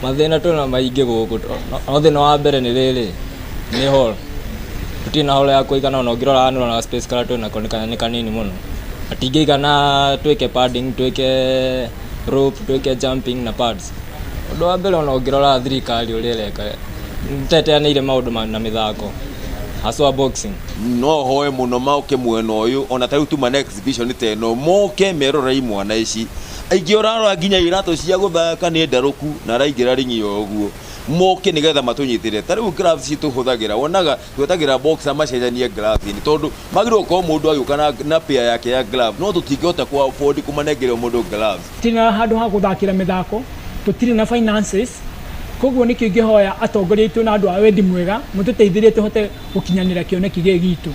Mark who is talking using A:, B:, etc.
A: Mathĩna twĩna maingĩ gũkũ, no thĩna wa mbere nĩ rĩrĩ, nĩ hall. Tũtirĩ na hall ya kũigana, ona ũngĩrora haha nĩ ũrona space karĩa twĩnako nĩ kanini mũno. Gatingĩigana twĩke padding, twĩke rope, twĩke jumping na pads. Ũndũ wa mbere ona ũngĩrora thirikari ũrĩa ĩreka, nĩteteanĩire maũndũ na mĩthako haswa boxing.
B: No hoe mũno moke mwena ũyũ, ona ta rĩu tuma na exhibition ta ĩno, moke merorere imwana ici. Aingĩ ũrarora nginya iratũ cia gũthaka nĩ ndarũku na araingĩra ringi o ũguo. Moke nĩgetha matũnyitĩre. Ta rĩu gloves ici tũhũthagĩra, wonaga twetagĩra boxer macenjanie gloves nĩ tondũ magĩrĩirwo gũkorwo mũndũ agĩũka na pair yake ya glove, no tũtingĩhota kũ afford kũmanengera o mũndũ gloves.
C: Tũtirĩ na handũ ha gũthakĩra mĩthako, tũtirĩ na finances, koguo nĩkĩo ingĩhoya atongoria aitũ na andũ a wendi mwega mũtũteithĩrĩrie tũhote gũkinyanĩra kĩoneki gĩkĩ gitũ.